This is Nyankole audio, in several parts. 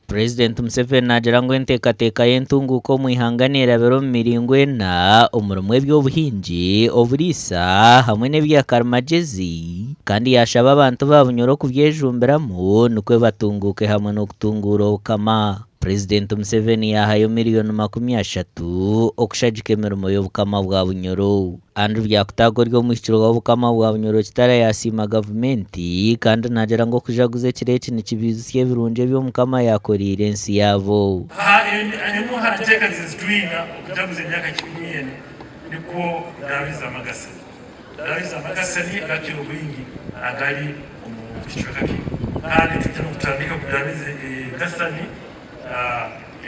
Purezidenti Museveni naagira ngu enteekateeka y'entunguuka omu ihanga neerabira omu miringo ena omurimu eby'obuhingi, oburiisa hamwe n'ebya karimagyezi kandi yaashaba abantu ba Bunyoro okubyejumbiramu nikwo batunguuke hamwe n'okutunguura Obukama. Purezidenti Museveni yaahayo miriyoni 30 okushagika emirimo y'Obukama bwa Bunyoro. Andrew Byakutaaga ori omwishiki w'Obukama bwa Bunyoro Kitara yaasiima gavumenti kandi naagira ngu okujaguza ekiro eki nikibiijutsya ebirungi ebi Omukama yaakoreire ensi yaabo. Aha emwe aha nteekaniza ezi twine okujaguza emyaka kikumi enu nikwo kudaabiriza amagasani. Kudaabiriza amagasani agakira obwingi agari omu kicweka kinu. Kandi twija n'okutandika kudaabiriza egasani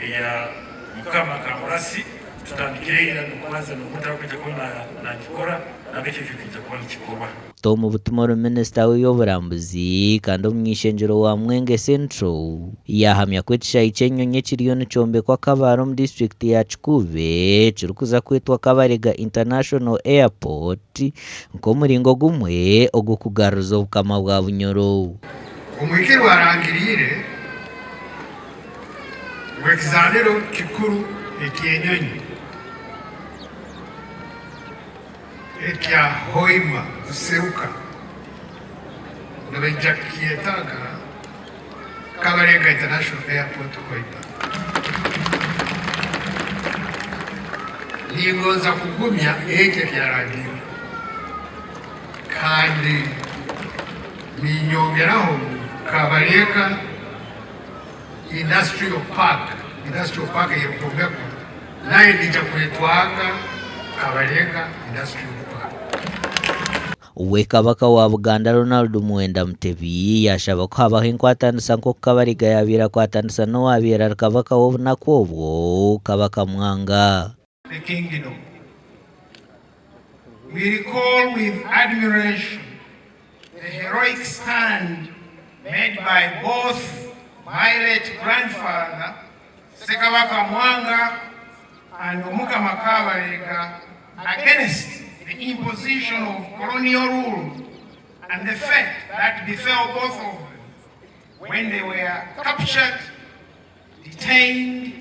eya Mukama Kamurasi tutandikire ira n'okubanza n'omuntu arikwija kuba nagikora nabwo ekyo nikiija kuba nikikorwa. Tom Butumwa ori minisita w'eby'oburambuzi kandi omuny'eishengyero wa Mwenge Central yaahamya ku ekishaayi ky'enyonyi ekiriyo nikyombekwa Kabale omu disiturikiti ya Kikuube kirikuza kwetwa Kabalega International Airport nk'omuringo gumwe ogw'okugaruza Obukama bwa Bunyoro. Omuhikirwa arangiriire ngu ekizaaniro kikuru eky'enyonyi ekya Hoima Buseruka nibaija kukyetaga Kabalega International Airport Hoima. Ningonza kugumya eki ekyarangiirwe kandi ninyongeraho ngu Kabalega Industrial Park, Industrial Park eyerikwombekwa nayo neija kwetwaga Kabalega Industrial Park. We Kabaka wa Buganda Ronald Muwenda Mutebi yaashaba ku habaho enkwatanisa nk'oku Kabarega yaabaire akwatanisa n'owaabaire ari Kabaka w'obunaku obwo, Kabaka Mwanga. The kingdom. We recall with admiration the heroic stand made by both my late grandfather Ssekabaka Mwanga and Omukama Kabalega against the imposition of colonial rule and the fate that befell both of them when they were captured, detained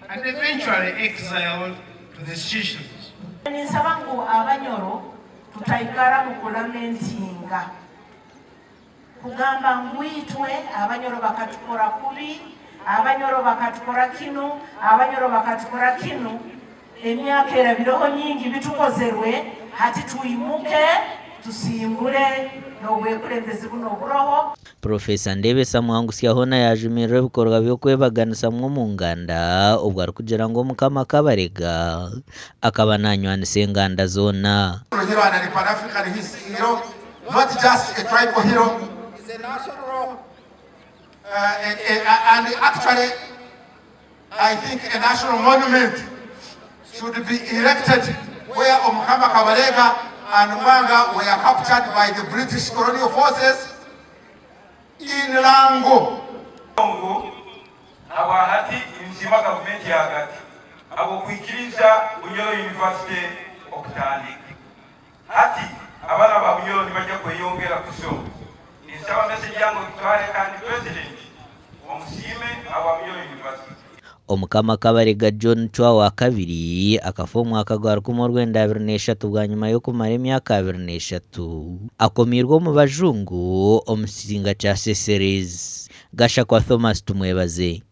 and eventually exiled to the Seychelles. Ninsaba ngu Abanyoro tutaikara mu kulamentinga kugamba ngu itwe Abanyoro bakatukora kubi, Abanyoro bakatukora kinu, Abanyoro bakatukora kinu. Emyaka erabireho nyingi bitukozerwe, hati twimuke tusimbure n'obwekulembezi bunu oburoho. Purofesa Ndebesa Mwangusya hoona yaajumirira ebikorwa by'okwebaganisamu omu nganda obwo arikugira ngu Omukama Kabarega akaba naanywanisa enganda zoona. Hero and a Pan African hero, not just a tribal hero. Is a national And actually I think a national monument should be erected where Omukama Kabarega and Mwanga were captured by the British colonial forces in Lango. Ngu habwahati ninsiima gavumenti ahagati ahabw'okwikiriza Bunyoro University okutandika. Hati abaana ba Bunyoro nibaija kweyongera kushoma. Ninshaba message yange ogitware kandi President omusiime ahabwa Bunyoro University. Omukama Kabarega John Chwa wa kabiri akafa omu mwaka gwa 1923 bwanyima y'okumara emyaka 23 akomiirwe omu bajungu omu kizinga kya Seychelles. Gashakwa Thomas Tumwebaze.